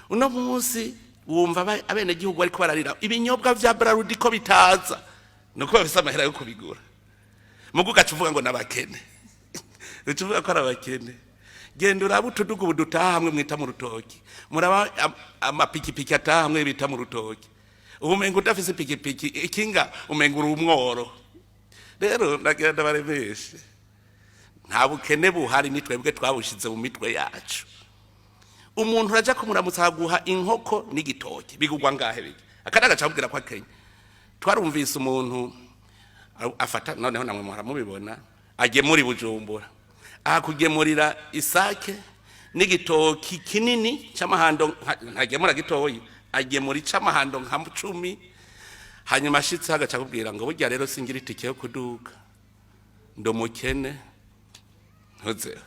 Uno munsi wumva abenegihugu bariko bararira ibinyobwa vya Brarudi ko bitaza, nuko bafise amahera yo kubigura. Mugu ugaca uvuga ngo nabakene, uca uvuga ko ari abakene. Genda urabe utudugu ubu dutaha hamwe mwita mu rutoki, muraba amapikipiki ataha hamwe bita mu rutoki. Ubu umenga udafise ipikipiki, ikinga, umenga uri umworo. Rero ndagira ndabaremeshe, nta bukene buhari, ni twebwe twabushize mu mitwe yacu. Umuntu uraja kumuramutsa aguha inkoko n'igitoki, bigugwa ngahe? Bijya akandi agaca akubwira ko akenye. Twarumvise umuntu afata, noneho namwe muhora mubibona, agemura i Bujumbura, ahakugemurira isake n'igitoki kinini c'amahando, ntagemura gitoyi, agemura ic'amahando nka 10. Hanyuma ashitse agaca akubwira ngo burya rero singira itike yo kuduga, ndi umukene. Ntuze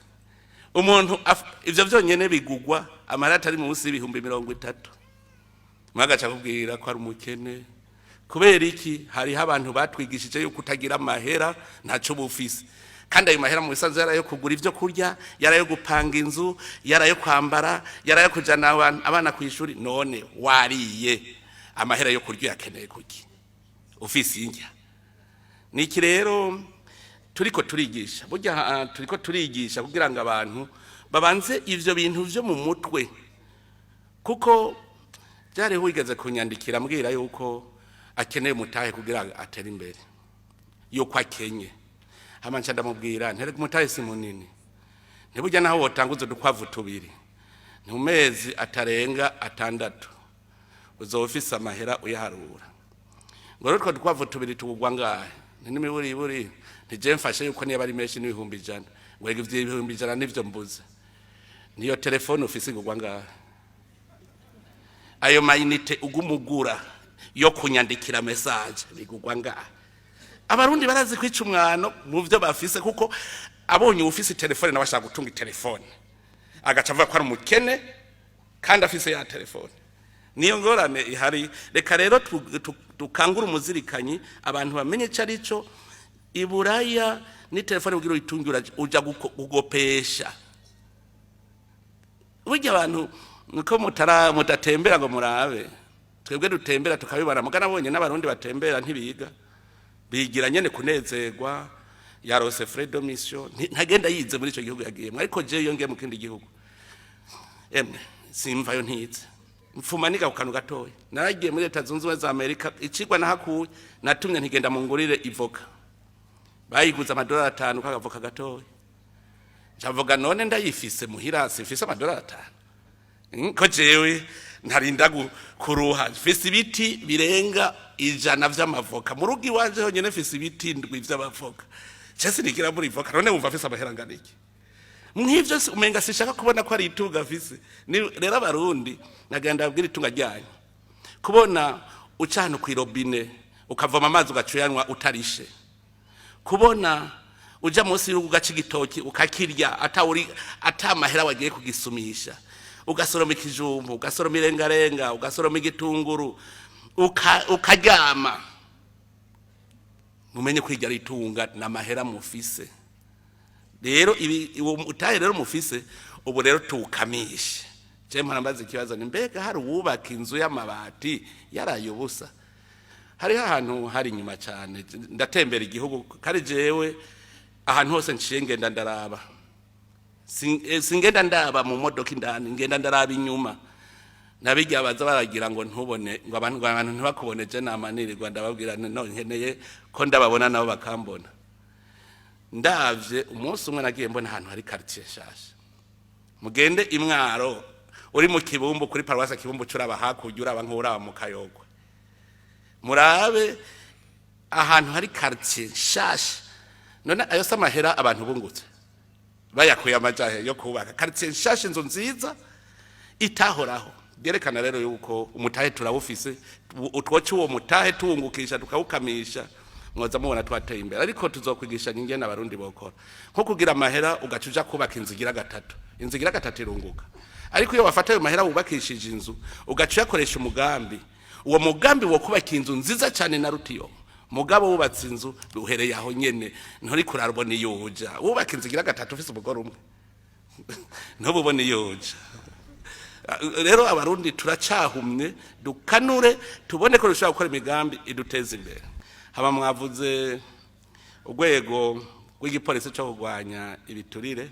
umuntu ivyo vyonyene bigugwa amahera atari munsi y'ibihumbi 30, mwagaca akubwira ko ari umukene. Kubera iki? Hariho abantu batwigishije yuko utagira amahera ntaco bufise. Kandi ayo mahera mu bisanzwe yari ayo kugura ivyo kurya, yari ayo gupanga inzu, yari ayo kwambara, yari ayo kujana abana ku ishuri. None wariye, amahera yo kurya uyakeneye kuki ufise indya? Niki rero turiko turigisha? Burya turiko turigisha kugira ngo abantu babanze ivyo bintu vyo mu mutwe, kuko byari wigeze kunyandikira ambwira yuko akeneye umutahe kugira ngo atere imbere, yuko akenye. Hama nca ndamubwira ntereka umutahe si munini, ntibujya naho wotanguza udukwavu tubiri, ni mu mezi atarenga 6 uzoba ufise amahera uyaharura. Ngo rero utwo dukwavu tubiri tugugwa ngahe? Nti n'imiburiburi, ntije mfashe yuko niba ari menshi n'100,000. Ngo rega ivyo 100,000 nivyo mbuze. Niyo telefone ufise igugwa ngahe? Ayo ma unités ugumugura yo kunyandikira message bigugwa ngahe? Abarundi barazi kwica umwano mu byo bafise, kuko abonye ufise telefone nawe ashaka gutunga telefone, agaca avuga ko ari umukene kandi afise ya telefone. Niyo ngorane ihari. Reka rero dukangure umuzirikanyi, abantu bamenye icyo ari cyo. Iburaya ni telefone kugira uyitunge uja kugopesha. Burya abantu nuko mutara mudatembera ngo murabe, twebwe dutembera tukabibara. Mugana abonye n'Abarundi batembera ntibiga, bigira nyene kunezerwa, yarose frais de mission, ntagenda yize muri ico gihugu yagiyemwo. Ariko jewe iyo ngiye mu kindi gihugu, emwe, simvayo ntize, mfuma niga ku kantu gatoya. Naragiye muri Leta Zunze Ubumwe za Amerika, icigwa nahakuye, natumye ntigenda mungurire ivoka, bayiguze amadolari 5 k'akavoka gatoya. Ncavuga none ndayifise muhira, simfise amadolari 5? Ko jewe ntarinda kuruha, mfise ibiti birenga 100 vy'amavoka mu rugo iwanje honyene, mfise ibiti 7 vy'amavoka, ce sinigira muri voka. None wumva afise amahera angana iki? Mw'ivyo umenga sishaka kubona ko ari itunga afise. Rero Abarundi nagenda abwira, itunga ryanyu kubona uca ahantu kw'irobine ukavoma amazi ugaca uyanywa utarishe, kubona uja munsi y'urugo ugaca igitoki ukakirya atawuri ata mahera wagiye kugisumisha, ugasoroma ikijumbu, ugasoroma irengarenga, ugasoroma igitunguru, ukaryama, mumenye ko iryo ari itunga n'amahera mufise. Rero ibi uwo mutahe rero mufise ubu rero tuwukamishe. Je mpora mbaza ikibazo, ni mbega hari uwubaka inzu y'amabati yaraye ubusa? Hariho ahantu hari inyuma cyane, ndatembera igihugu kandi jewe ahantu hose nciye ngenda ndaraba. Singenda ndaba mu modoka indani, ngenda ndaraba inyuma. Nabijya baza baragira ngo ntubone, ngo abantu ntibakubone. Je namanirirwa ndababwira nti no nkeneye ko ndababona nabo bakambona. Ndavye umunsi umwe nagiye mbona ahantu hari quartier nshasha. Mugende imwaro, uri mu Kibumbu kuri paruwasi Kibumbu, curaba hakurya, uraba nk'uraba mu Kayogwe, murabe ahantu hari quartier nshasha. None ayo se amahera abantu bungutse bayakuye amajahe yo kubaka quartier nshasha, inzu nziza itahoraho? Byerekana rero yuko umutahe turawufise. Utwoca uwo mutahe tuwungukisha, tukawukamisha, mwoza mubona twateye imbere. Ariko tuzokwigisha ingene Abarundi bokora, nko kugira amahera ugaca uja kubaka inzu igira gatatu. Inzu igira gatatu irunguka. Ariko iyo wafata ayo mahera wubakishije inzu, ugaca uyakoresha umugambi, uwo mugambi wo kubaka inzu nziza cyane na rutiyo, mugabo wubatse inzu uhereye aho nyene, nturi kurarubona iyo uja. Wubaka inzu igira gatatu ufise umugore umwe, ntububone iyo uja. Rero Abarundi turacahumye, dukanure tubone ko dushobora gukora imigambi iduteza imbere. Haba mwavuze urwego rw'igipolisi cyo kurwanya ibiturire,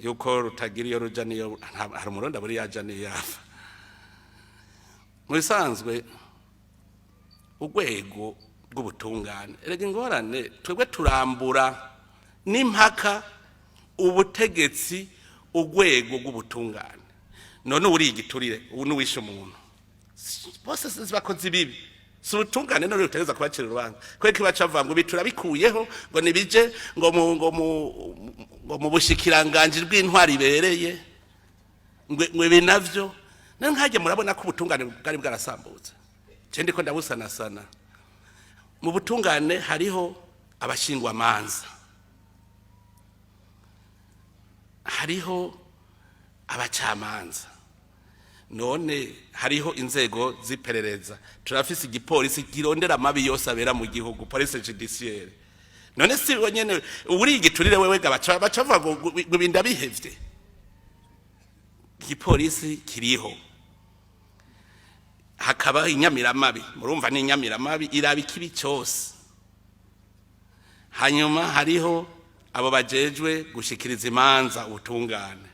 yuko rutagira iyo ruja niyo hari umurundi aburi yaja niyo yava. Mu bisanzwe urwego rw'ubutungane, erega ingorane twebwe turambura n'impaka ubutegetsi, urwego rw'ubutungane. None uri igiturire, ubu n'uwishe umuntu, bose si bakozi bibi? Si ubutungane none butegereza kubacira urubanza? Kubera ko baca bavuga ngo ibi turabikuyeho, ngo nibije ngo mu bushikiranganji bw'intwari ibereye, ngo ibi navyo none nkajya. Murabona ko ubutungane bwari bwarasambutse. Je ndiko ndabusanasana. Mu butungane hariho abashingwamanza, hariho abacamanza, none hariho inzego z'iperereza, turafise igipolisi kirondera amabi yose abera mu gihugu, police judiciaire. None si bo nyene uri igiturire wewe ga baca bavuga ngo ibi ndabihevye? Igipolisi kiriho, hakaba inyamiramabi. Murumva n'inyamiramabi iraba ikibi cyose. Hanyuma hariho abo bajejwe gushikiriza imanza ubutungane,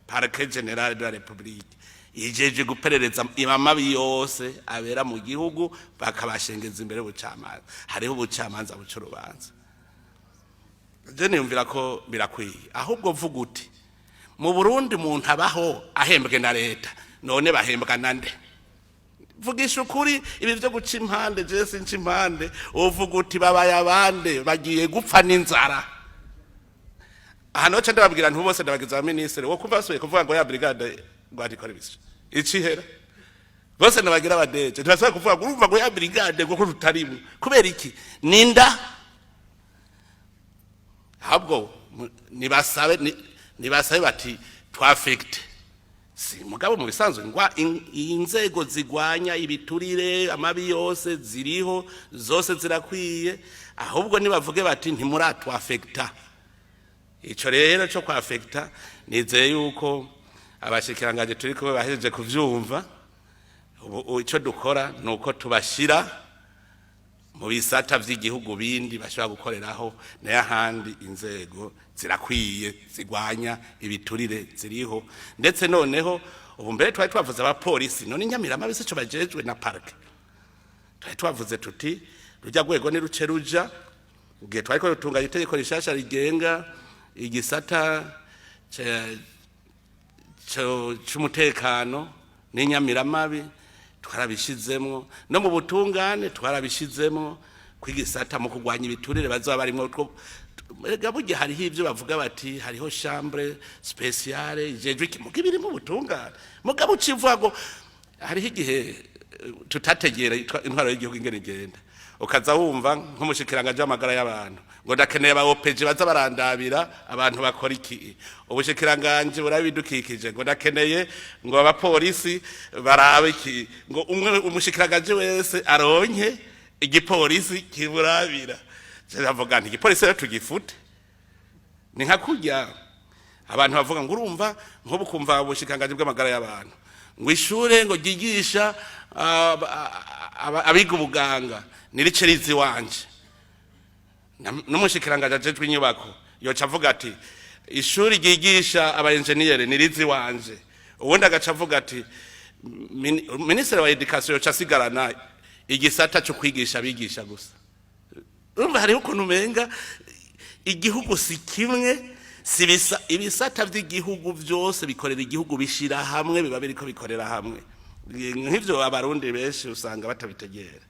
Parquet Général de la République ijeje guperereza amabi yose abera mu gihugu, bakabashengeza imbere y'ubucamanza. Hariho ubucamanza buca urubanza. Je niyumvira ko birakwiye. Ahubwo vuga uti mu Burundi umuntu abaho ahembwe na leta, none bahembwa na nde? Vugisha ukuri, ibi byo guca impande, je sinca impande. Uvuga uti babaye abande bagiye gupfa n'inzara. Ahantu hoce ndababwira nti bose ndabagiza abaminisitiri wo kumva basubiye kuvuga ngo ya brigade ngo antikora ibisho icihera, bose ndabagira abadeje, ntibasubira kuvuga ngo urumva ngo ya brigade ngo ko tutarimo. Kubera iki? Ninda ahubwo nibasabe nibasabe bati twaffecte. Si mugabo mu bisanzwe ngwa inzego zigwanya ibiturire, amabi yose, ziriho zose, zirakwiye. Ahubwo nibavuge bati ntimuratwaffecta. Ico rero cyo kwaffecta, nizeye yuko abashikiranganje turi kumwe bahejeje kuvyumva. Ubu ico dukora nuko tubashira mu bisata vy'igihugu bindi bashobora gukoreraho. Nayo ahandi inzego zirakwiye zigwanya ibiturire ziriho. Ndetse noneho ubu mbere twari twavuze abapolisi, none inyamiramabi sico bajejwe na parquet? Twari twavuze tuti rujya rwego ni ruce ruja. Igihe twariko dutunganya itegeko rishasha rigenga igisata c'umutekano n'inyamiramabi, twarabishizemwo. No mu butungane twarabishizemwo kwigisata mu kurwanya ibiturire bazaba barimwo. Erega burya hariho ivyo bavuga bati hariho chambre spéciale ijejwe iki, muga ibiri mu butungane. Mugabo ucivuga ngo hariho igihe tutategera intwaro y'igihugu ingene igenda, ukaza wumva nk'umushikiranganje w'amagara y'abantu ngo ndakeneye aba OPG baza barandabira abantu bakora iki, ubushikiranganje burabidukikije ngo ndakeneye ngo abapolisi barabe iki, ngo umwe umushikiranganje wese aronke igipolisi kiburabira. Ndavuga nti igipolisi rero tugifute. Ni nka kurya abantu bavuga ngo urumva nk'ubu kumva ubushikiranganje bw'amagara y'abantu ngo ishure ngo ryigisha abiga ubuganga nirice rizi wanje. N'umushikiranganje ajejwe inyubako yoca avuga ati ishuri ryigisha aba enjeniyeri nirizi wanje. Ubundi agaca avuga ati minisitiri wa éducation yoca asigarana igisata cyo kwigisha abigisha gusa. Urumva hariho ukuntu umenga igihugu si kimwe, si ibisata by'igihugu byose bikorera igihugu bishira hamwe, biba biriko bikorera hamwe. Nk'ivyo Abarundi benshi usanga batabitegera.